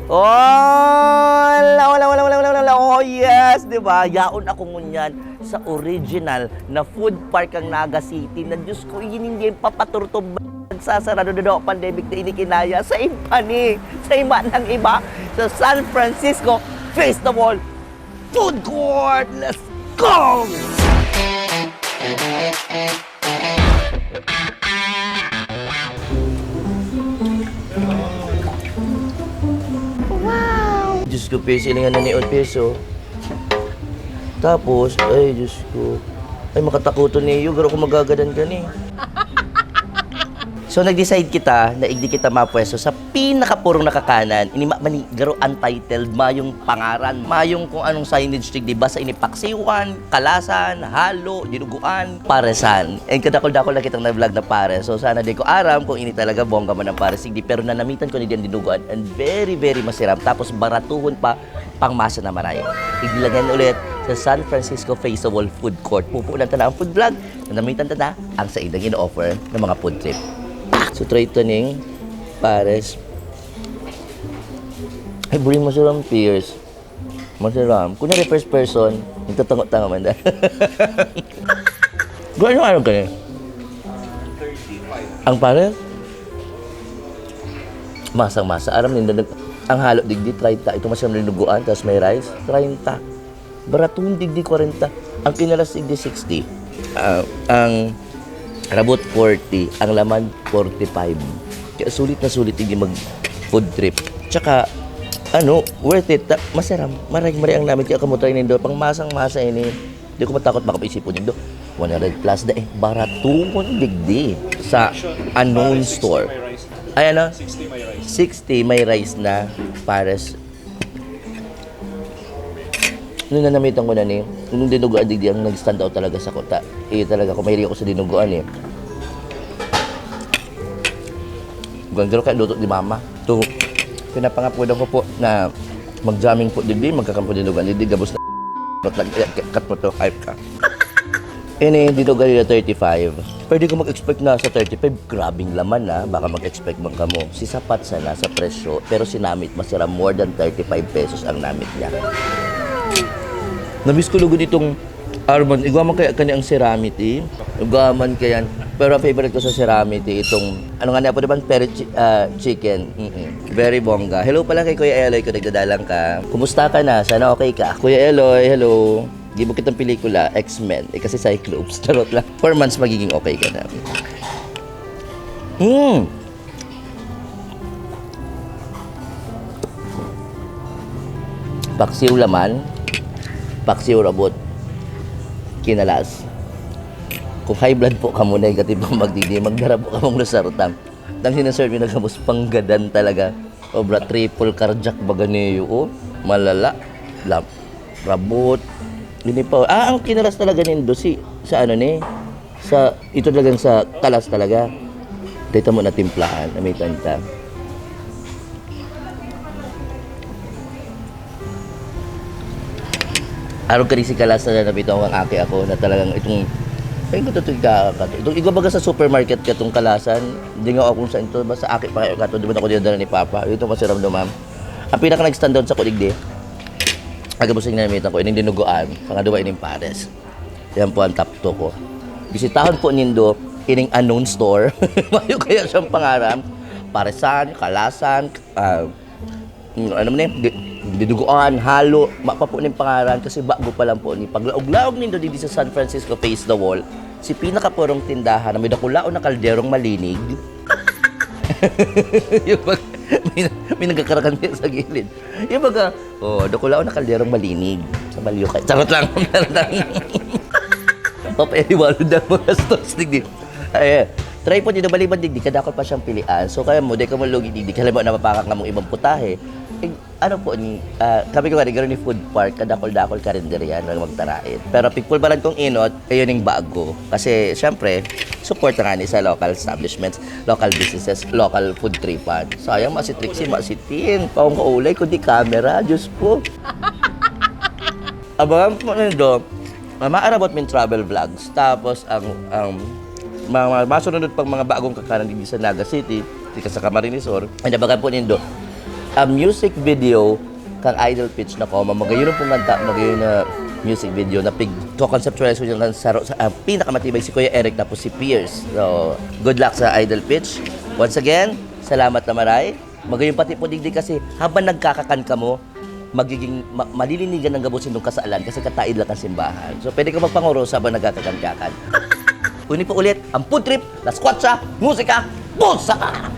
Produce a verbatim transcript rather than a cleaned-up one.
Hola, hola, hola, hola, hola, hola. Oh, yes, di ba? Yaon ako ngunyan sa original na food park ang Naga City na, Diyos ko, yun hindi yung papaturtog nagsasarado na daw pandemic na inikinaya sa iba ni, sa iba ng iba, sa San Francisco Festival Food Court. Let's go! Wow! Diyos ko, peso, ilingan na ni Ot peso. Tapos, ay, Diyos ko. Ay, makatakoton niyo, garo ko magagadan ka ni. So, nag-decide kita na igdi kita mapwesto sa pinakapurong nakakanan. Ini ma-, mani, garo untitled, mayong pangaran, mayong kung anong signage, tig, di ba, sa ini paksiwan, kalasan, halo, dinuguan, paresan. And kadakol-dakol na kitang na-vlog na pares. So, sana di ko aram kung ini talaga bongga man ang pares, tig, di, pero nanamitan ko ni diyan dinuguan. And very, very masiram. Tapos, baratuhon pa, pangmasa na maray. Igdi lang yan ulit sa San Francisco Festival Food Court. Pupunan ta na ang food vlog. Nanamitan ta na ang saindang in-offer ng mga food trip. So, try ito ning pares. Ay, buri mo silang peers. Masiram. Kunyari, first person, nagtatango-tango man dahil. Gano'n yung ano kayo? Ang pares? Masang-masa. Aram nindo, nag-, ang halo digdi, treinta. Ito masiram dinuguan, tapos may rice, treinta. Baraton digdi, kwarenta. Ang kinalas digdi, sixty. Ah, ang rabot, forty. Ang laman, forty-five. Kaya sulit na sulit digdi mag food trip. Tsaka, ano, worth it. Ta-, masiram. Maray-maray ang namit. Kaya kamo try nindo. Pangmasang-masa ini. Di ko matakot, baka isipon nindo. One hundred plus da eh. Baraton digdi sa unknown store. Ay, ano? Sixty may rice na. Pares. Nung nanamitan ko na ni, nung dinuguan digdi ang nag-stand out talaga sa kuta. Eh, talaga, kung mahilig ako sa dinuguan eh. Ganda kaya luto ni mama. To, pinapangapudan ko po na mag-jamming po digdi, magkakampo dinuguan digdi, gabos na. Cut mo to, hype ka. Ini, dito Galila thirty-five. Pwede ko mag-expect na sa thirty-five, grabing laman na. Baka mag-expect man kamo. Si sapat sana sa presyo, pero sinamit masira more than thirty-five pesos ang namit niya. Namiss ko lugod itong Arman. Igwa man kaya kani ang siramity? Igwa man kaya. Pero ang favorite ko sa siramity, itong, ano nga niya po, di ba? Peri chi-, ah, chicken. Mm-mm. Very bongga. Hello pala kay Kuya Eloy kung nagdadalang ka. Kumusta ka na? Sana okay ka. Kuya Eloy, hello. Gibo kitang pelikula, X-Men. Eh, kasi Cyclops. Charot lang. Four months magiging okay ka na. Hmm. Paksiw laman, paksiw rabot, kinalas. Kung high blood po kamo, negative ang magdidi, magdara po kamong losartan. Nang sinaserve na gabos panggadan talaga. Obra triple cardiac baga niyo, oh. Malala. Lap-, rabot. Ini pa. Ah, ang kinalas talaga nindo si, sa ano ni? Sa, ito talagang sa kalas talaga. Dito mo natimplahan, na may tanta. Arog ka rin si kalas na napito ang aki ako na talagang itong, ay, ito, ito, ito, itong igwa baga sa supermarket ka itong kalasan, di nga ako kung saan ito, basta aki pa kayo ka ito, di ba na ako dinadala ni Papa? Ito masiram naman. Ang pinaka nag-stand out sa kuligdi, agabos yung namitan ko, ining dinuguan, pangaduwa ining pares. Yan po ang top two ko. Bisitahon po nindo, ining unknown store. Mayo kaya siyang pangaran. Paresan, kalasan, ah, mm, ano man eh, di-, dinuguan, halo, ma pa po ning pangaran kasi bago pa lang po ni. Paglaog-laog nindo didi sa San Francisco Face the Wall, si pinakapurong tindahan na may dakulaon na kalderong malinig. Yung pag, may, may nagkakarakan sa gilid. Yung baga, oh, dakulaon na kalderong malinig. Sa balyo ka. Charot lang. Charot lang. Papayaliwalo na mga stocks, digdi. Ay, try po dito, baliban digdi, kadakot pa siyang pilian. So, kaya mo, di ka mo lugi digdi, kaya mo napapakan ka mong ibang putahe. Eh, ano po ni, ah, kami ko nga, ni food park, kadakol-dakol karinderya, lang magtarain. Pero pigpulbaran kong inot, ayun yung bago. Kasi, syempre, support na nga ni sa local establishments, local businesses, local food tripan. Sayang, masitriksi, masitin. Paong kaulay, kundi camera, Diyos ko. Abangan po nindo ang mga arabot ming travel vlogs. Tapos ang, ang mga masunod pang mga bagong kakanan dito sa Naga City, dito sa Camarines Sur, ay nabagan po nindo. Ang music video kan Idol Pitch na Coma, magayon pong kanta, magayon na music video na pig-conceptualize ko dyan kan saro, sa, ah, pinakamatibay si Kuya Eric tapos si Pierce. So, good luck sa Idol Pitch. Once again, salamat na maray. Magayon pati po digdi kasi habang nagkakakan kamo, magiging ma- malilinigan ang gabos nindong kasalan kasi kataid lang ang simbahan. So, pwede ka magpanguros habang nagkakakan-kakan. Uni po ulit, ang food trip, Las Kwatsa, musika, bulsa ka!